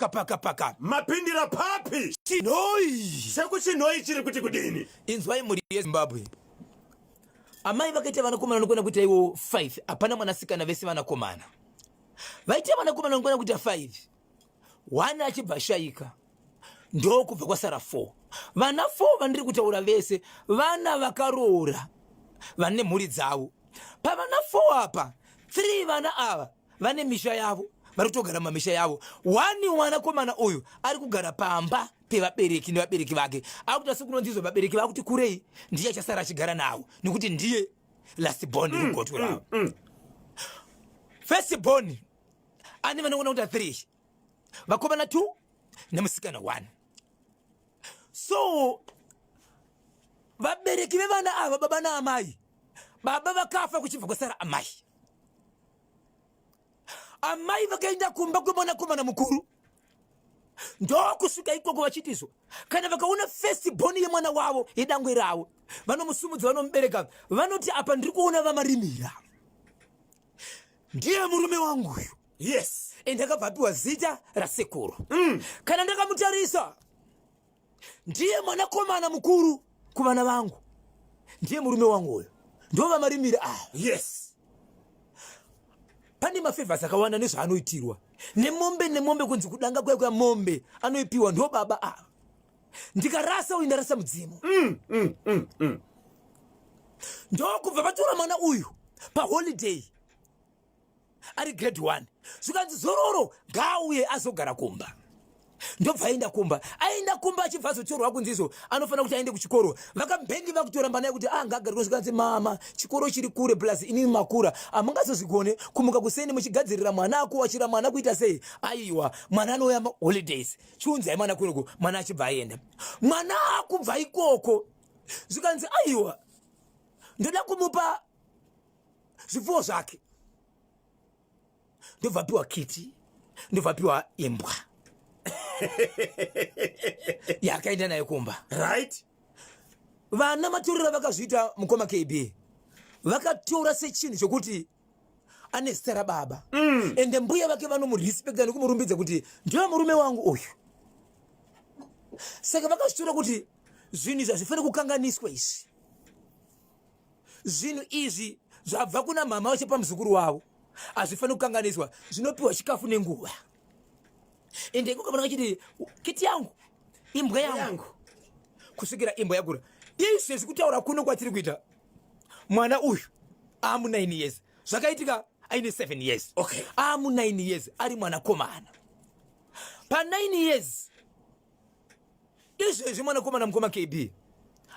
Paka paka paka. Mapindira papi? Chinhoi. Chekuchinhoi chiri kuti kudini? Inzwai mhuri yeZimbabwe. Amai vakaita vanakomana vanokwana kuita iwo 5, hapana mwanasikana, vese vanakomana. Vaita vanakomana vanokwana kuita 5. One achibva shaika. Ndokubva kwasara 4. Vana 4 vandiri kutaura vese vana vakaroora vane mhuri dzavo. Pavana 4 apa, 3 vana ava vane misha yavo, vari kutogara mumamisha yavo. One mwanakomana uyu ari kugara pamba pevabereki nevabereki vake, akuita sekunonzi izvo vabereki vakuti kurei, ndiye achasara achigara navo nekuti ndiye last born rugotwe ravo. First born ane vanoona kuita 3, vakomana 2 nemusikana 1. So vabereki vevana ava, baba naamai, baba vakafa kuchibva kwasara amai. Amai vakaenda kumba kwemwanakomana mukuru, ndokusvika ikoko vachitizvo kana vakaona first born yemwana wavo, yedangwe ravo, vanomusumudza, vanomubereka, vanoti apa ndiri kuona vaMarimira, ndiye murume wangu uyu. Ende akabva apiwa zita rasekuru. Kana ndakamutarisa, ndiye mwanakomana mukuru kuvana vangu, ndiye murume wangu uyu, ndo vaMarimira ava. Pane mafavours akawanda nezvaanoitirwa nemombe, nemombe kunzi kudanga kuya kuya, mombe anoipiwa ndo baba ava. Ndikarasa uyu, ndarasa mudzimu. Ndokubva vatora mwana uyu paholiday ari grade 1, zvikanzi zororo ngaauye azogara kumba. Ndobva aenda kumba, aenda kumba achibva azotorwa kunzi izvo anofanira kuti aende kuchikoro. Vakabhengi vakutoramba naye kuti angagariko. Zvikanzi mama, chikoro chiri kure, plus inini makura, hamungazozvigone kumuka kuseni muchigadzirira mwana, akuwachira mwana, kuita sei. Aiwa, mwana anouya holidays, chiunzai mwana kunoko. Mwana achibva aenda, mwana akubva ikoko zvikanzi aiwa, ndoda kumupa zvipfuwo zvake. Ndobva apiwa kiti, ndobva apiwa imbwa yakaenda nayo kumba. Vana matorero vakazviita, mukoma KB, vakatora sechinhu chokuti ane zita rababa. Ende mbuya vake vanomurespekta nekumurumbidza kuti ndiwe murume wangu uyu. Saka vakazvitora kuti zvinhu izvi hazvifaniri kukanganiswa, izvi zvinhu izvi zvabva kuna mama vachipa muzukuru wavo hazvifaniri kukanganiswa. Zvinopiwa chikafu nenguva, ende ikoko vanenge vachiti kiti yangu, imbwa yangu, kusvikira imbwa yakura. Izvezvi kutaura kuno kwatiri kuita, mwana uyu amu 9 years, zvakaitika aine 7 years. Amu 9 years, ari mwanakomana pa 9 years. Izvezvi mwanakomana, mukoma KB,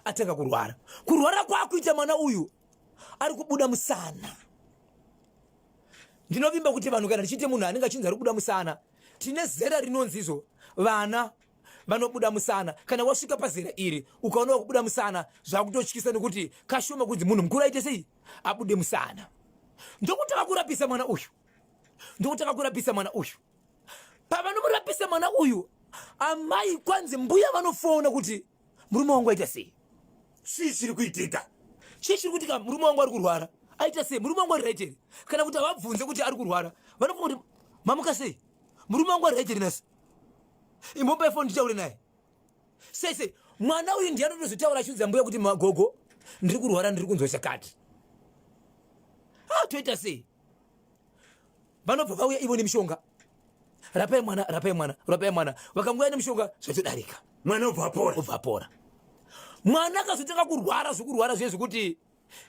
atanga kurwara. Kurwara kwaakuita mwana uyu, ari kubuda musana. Ndinovimba kuti vanhu, kana tichiite munhu anenge achinzi ari kubuda musana, tine zera rinonzi izvo vana vanobuda musana. Kana wasvika pazera iri ukaona wakubuda musana, zvakutotyisa, nekuti kashoma kunzi munhu mukuru aite sei, abude musana. Ndokutanga kurapisa mwana uyu, ndokutanga kurapisa mwana uyu. Pavanomurapisa mwana uyu, amai, kwanzi mbuya vanofona kuti murume wangu aita sei? Chii chiri kuitika? Chii chiri kuitika? Murume wangu ari kurwara, aita sei? Murume wangu ari right here? Kana kuti havabvunze kuti ari kurwara, vanofunga kuti mamuka sei, murume wangu ari right here nhasi, imbopai foni nditaure naye, sei sei. Mwana uyu ndiye anotozotaura achiudza mbuya kuti magogo, ndiri kurwara, ndiri kunzwa chakati. Ah, toita sei? Vanobva vauya ivo nemishonga, rapai mwana, rapai mwana, rapai mwana. Vakanguya nemishonga, zvatodarika. Mwana obva apora. Obva apora. Mwana akazotanga kurwara zvokurwara zviye zvekuti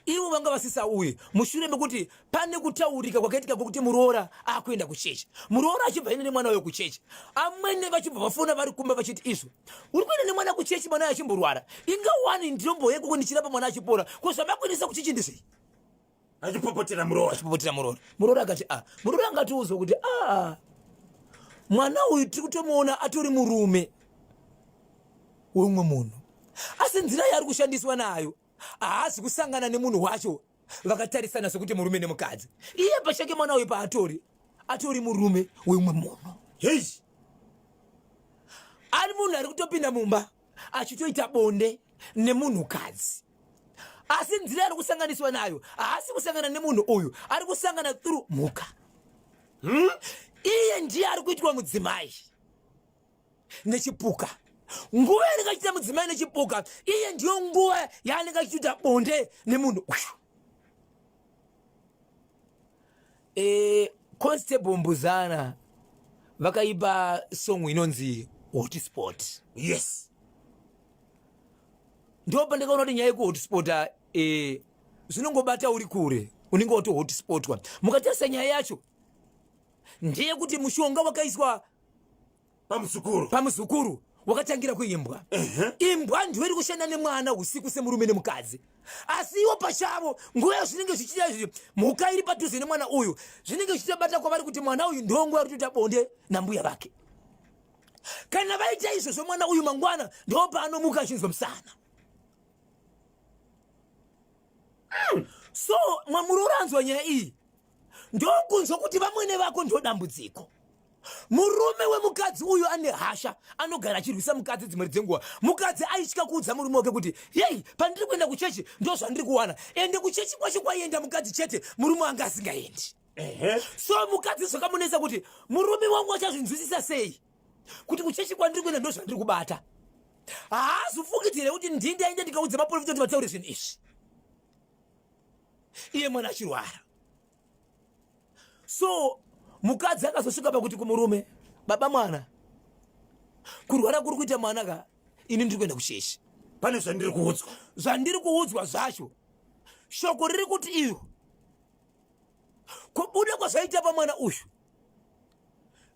ivo vanga vasisauye, mushure mekuti pane kutaurika kwakaitika kwekuti muroora akuenda kuchechi. Muroora achibva aenda nemwana wayo kuchechi, amwene vachibva vafona vari kumba vachiti izvo uri kuenda nemwana kuchechi, mwana achimborwara, inga wani ndinomboye koko ndichirapa mwana achipora, ko zvamakuendesa kuchechi ndizvei? Achipopotera muroora. Achipopotera muroora. Muroora akati a muroora angatiudzwa kuti a mwana uyu tiri kutomuona atori murume weumwe munhu, asi nzira yaari kushandiswa nayo, haasi kusangana nemunhu wacho vakatarisana sekuti murume nemukadzi. Iye pachake mwana uyu paatori, atori murume weumwe munhu. Hei. Ari munhu ari kutopinda mumba achitoita bonde nemunhukadzi, asi nzira yaari kusanganiswa nayo, haasi kusangana nemunhu uyu, ari kusangana through mhuka. Iye ndiye ari kuitwa mudzimai. Nechipuka. Nguva yaanenge achiita mudzimai nechipuka, iye ndiyo nguva yaanenge achiita bonde nemunhu uyu. E, Constable Mbuzana vakaipa song inonzi Hotspot. Yes. Ndipo ndakaona kuti nyaya yekuhotspota e, zvinongobata uri kure unenge watohotspotwa. Mukatarisa nyaya yacho ndeyekuti mushonga wakaiswa pamuzukuru pamuzukuru wakatangira kuimbwa. Imbwa ndiyo iri kushanda nemwana usiku semurume nemukadzi, asi iwo pachavo nguva yazvinenge zvichiita izvi, mhuka iri padhuze nemwana uyu zvinenge zvichitabata kwavari kuti mwana uyu ndiwo nguva yari kutoita bonde nambuya vake. Kana vaita izvozvo mwana uyu mangwana ndo paanomuka achinzwa musana. So mwamuroora anzwa nyaya iyi ndokunzwa kuti vamwene vako ndo dambudziko. Murume wemukadzi uyu ane hasha, anogara achirwisa mukadzi dzimwe dzenguva. Mukadzi aitya kuudza murume wake kuti yei, pandiri kuenda kuchechi ndo zvandiri kuwana. Ende kuchechi kwacho kwaienda mukadzi chete, murume anga asingaendi. So mukadzi zvakamunetsa kuti murume wangu achazvinzwisisa sei kuti kuchechi kwandiri kuenda ndo zvandiri kubata. Haazofungidzire kuti ndini ndaenda ndikaudza maprofita kuti vataure zvinhu izvi, iye mwana achirwara. So mukadzi akazosvika pakuti kumurume, baba mwana, kurwara kuri kuita mwana ka, ini ndiri kuenda kuchechi, pane zvandiri kuudzwa. Zvandiri kuudzwa zvacho, shoko riri kuti iro kubuda kwazvaita pamwana uyu,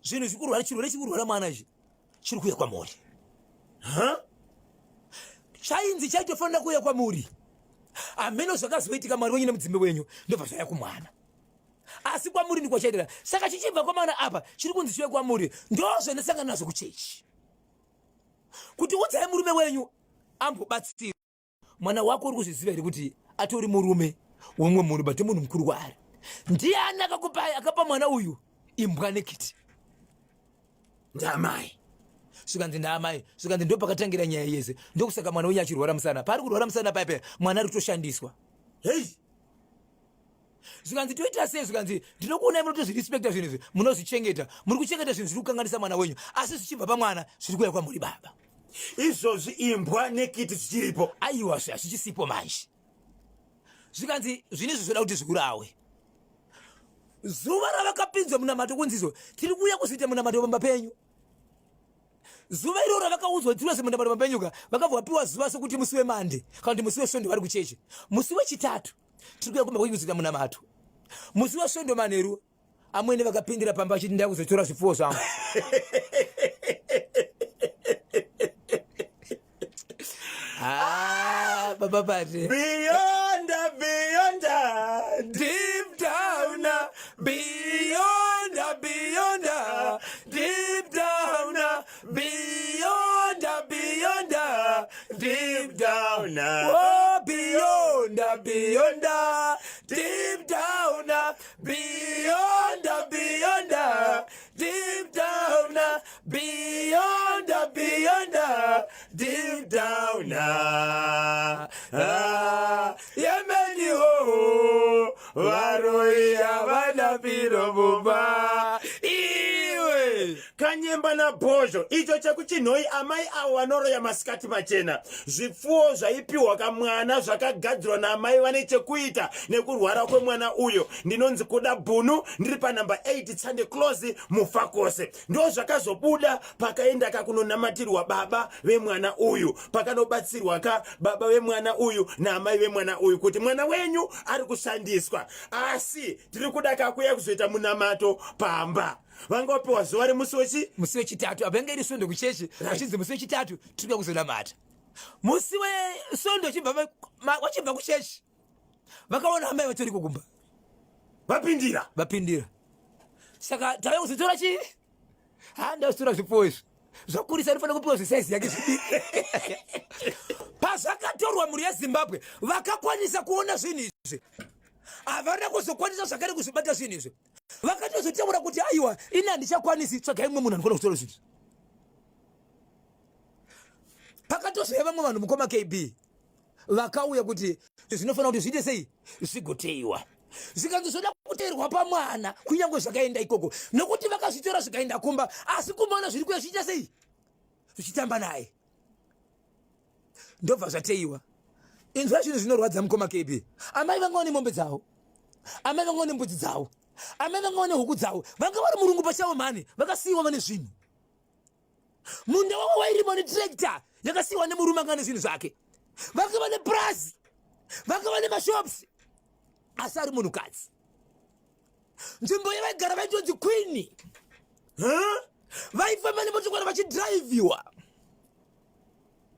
zvinhu zvikurwara, chirwere chikurwara mwana ichi chiri kuuya kwamuri. Chainzi chaitofanira kuuya kwamuri, hameno zvakazoitika, mwari wenyu nemudzimbe wenyu ndobva zvauya kumwana, asi kwamuri ndikwachaitira. Saka chichibva kwamwana apa chiri kunzi chiuye kwamuri. Ndozvandasangana nazvo kuchechi, kuti udzai murume wenyu ambobatsira mwana wako. Uri kuzviziva here kuti atori murume wemumwe munhu, but munhu mukuru kwaari? Ndiani akakupa, akapa mwana uyu imbwa nekiti? Ndamai. Zvikanzi ndaamai. Zvikanzi ndo pakatangira nyaya yese, ndokusaka mwana wenyu achirwara musana. Paari kurwara musana paya, mwana ari kutoshandiswa. Hei. Zvikanzi toita sei? Zvikanzi ndinokuonai munotozvirespekta zvinhu izvi, munozvichengeta, muri kuchengeta zvinhu zviri kukanganisa mwana wenyu, asi zvichibva pamwana zviri kuuya kwamuri baba. Izvozvi imbwa nekiti zvichiripo? Aiwa, hazvichisipo manje. Zvikanzi zvinhu izvi zvoda kuti zviurawe. Zuva ravakapinzwa munamato kunzizo tiri kuuya kuzoita munamato pamba penyu, zuva iroro ravakaudzwa tiri kuzoita munamato pamba penyuka, vakabva vapiwa zuva sokuti musi wemande kana kuti musi wesvondo vari kuchechi, musi wechitatu tiri kuuya kumba kwenyu kuzoita munamato. Musi wesvondo manheru amwene vakapindira pamba vachiti ndaya kuzotora zvipfuwo zvangu. Ah, baba Pate. Beyond, beyond, deep down, beyond, beyond, deep down, beyond, beyond, deep down, oh, beyond, beyond, deep down, beyond, beyond, deep down, beyond, beyond, deep down. Ah, ah, yemeni ho, varoi havana piro mumba iwe. Kanyemba nabhozho icho chekuchinhoi, amai avo vanoroya masikati machena. Zvipfuwo zvaipiwa kamwana zvakagadzirwa naamai vane chekuita nekurwara kwemwana uyo. Ndinonzi Kuda Bhunu, ndiri panhamba 8 Tsande Close, Mufakose. Ndo zvakazobuda pakaenda kakunonamatirwa baba vemwana uyu, pakanobatsirwa ka baba vemwana uyu naamai vemwana uyu kuti mwana wenyu ari kushandiswa, asi tiri kuda kakuya kuzoita munamato pamba. Vanga vapiwa zuva remusi wechi Musi wechitatu. Apa inge iri svondo kuchechi, vachinzi musi wechitatu tiri kuya kuzonamata. Musi wesvondo vachibva kuchechi vakaona amai vatoriko kumba. Vapindira. Vapindira. Saka tave kuzotora chii? Ha, ndazotora zvipfuwo izvi zvakurisa, anofanira kupiwa zvesaizi yake zvidiki. Pazvakatorwa, mhuri yeZimbabwe vakakwanisa kuona zvinhu izvi, havana kuzokwanisa zvakare kuzvibata zvinhu izvi. Vakatozotaura kuti aiwa, ini handichakwanisi, tsvagai mumwe munhu anokona kutora zvinhu. Pakatozouya vamwe vanhu, mukoma KB, vakauya kuti zvinofanira kuti zviite sei, zvigoteiwa. Zvikanzi zvoda kuteerwa pamwana, kunyange zvakaenda ikoko, nokuti vakazvitora zvikaenda kumba, asi kumwana zviri kuya zvichiita sei? zvichitamba naye ndobva zvateiwa inzwa zvinhu zvinorwadza mukoma kb amai vanga vane mombe dzavo amai vanga vane mbudzi dzavo amai vanga vane huku dzavo vanga vari murungu pachavo mhani vakasiyiwa vane zvinhu munda wavo wairimwa netrekta yakasiyiwa nemurume anga nezvinhu zvake vanga vane purazi vanga vane mashops asi ari munhukadzi nzvimbo yavaigara vaitonzi queen vaifamba nemotokari vachidhiraivhiwa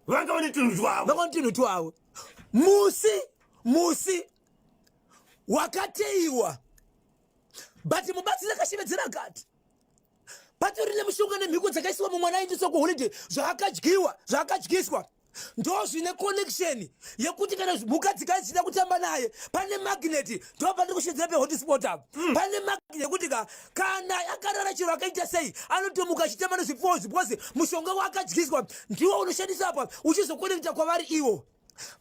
vanga vane tunhu twavo vanga vane tunhu twavo musi musi wakateiwa but mubatsiri akashevedzera akati patori nemushonga nemhiko dzakaisiwa mumwana aindiswa kuholiday zvaakadyiwa zvaakadyiswa ndo zvine connection yekuti kana mhuka dzikai dzichida kutamba naye pane magnet ndo pandiri kushedzera pehotspot apo mm. pane magnet yekuti ka kana akarara chero akaita sei anotomuka achitamba nezvipfuwo because mushonga waakadyiswa ndiwo unoshandisa apa uchizokonekta kwavari iwo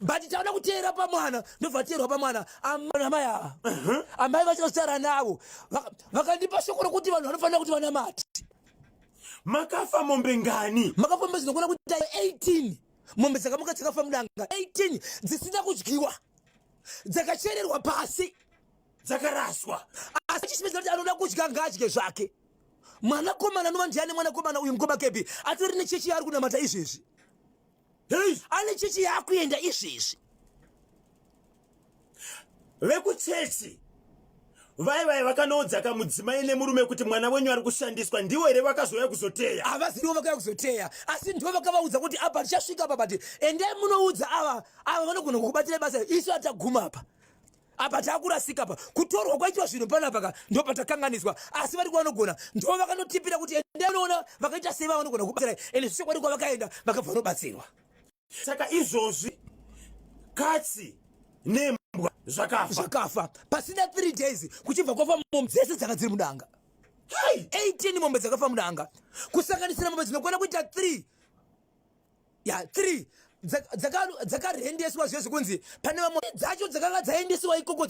but tauda kuteera pamwana ndobva teerwa pamwana amai ava uh-huh. amai vachazvitaura navo vakandipa shoko rokuti vanhu vanofanira kuti vanamate makafa mombe ngani makafa mombe dzinokwana kuita 18 mombe dzakamuka dzakafa mudanga 18 dzisina kudyiwa dzakachererwa pasi dzakaraswa asi chishimidza kuti anoda kudya ngaadye zvake mwanakomana anova ndiani mwanakomana uyu mukoma kebi atori nechechi yaari kunamata izvezvi Hey! Ane chechi yaakuenda izvezvi. Vekuchechi vai vai vakanoudza kamudzimai nemurume kuti mwana wenyu ari kushandiswa ndiwo here vakazouya kuzoteya havasi ndivo vakauya kuzoteya asi ndivo vakavaudza kuti apa tichasvika apa but endai munoudza ava ava vanogona kukubatsirai basa isu ataguma apa apa takurasika apa kutorwa kwaitwa zvinhu panapa ka ndo patakanganiswa asi vari kuvanogona ndo vakanotipira kuti endai unoona vakaita sei vavanogona kubatsirai ende zvichokwadi kwavakaenda vakabva vanobatsirwa saka izvozvi katsi nembwa zvakafa zvakafa pasina 3 days kuchibva kwafa mombe dzese dzanga dziri mudanga 18 mombe dzakafa mudanga kusanganisira mombe dzinokwana kuita 3 ya 3 dzakarendeswa zviye zvekunzi pane vamwe dzacho dzakanga dzaendeswa ikoko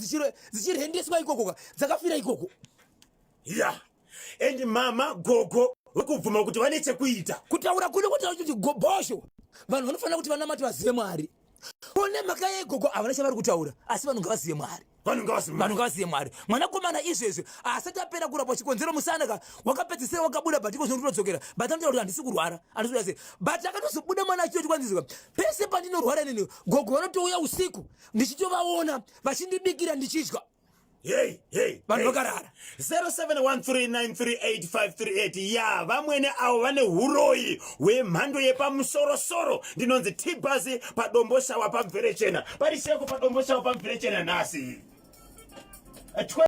dzichirendeswa ikoko dzakafira ikoko ya and mama gogo vekubvuma kuti vane chekuita kutaura kune kutaura kuti gobhosho vanhu vanofanira kuti vanamati vazive mwari ko nemhaka yei gogo havana chavari kutaura asi vanhu ngavazive mwari vanhu ngavazive mwari mwanakomana izvezvi asati apera kurapwa chikonzero musana ka wakapedzisira wakabuda but iko zvino kutodzokera but anotaura kuti handisi kurwara handisi kuda sei but akatozobuda mwana achitoti kwanzizwa pese pandinorwara nini gogo vanotouya usiku ndichitovaona vachindibikira ndichidya hey hey vanhu vakarara 0713938538 ya vamwene avo vane huroyi hwemhando yepamusorosoro ndinonzi tibhazi padomboshawa pamverechena pari sheko padomboshawa pamverechena nhasi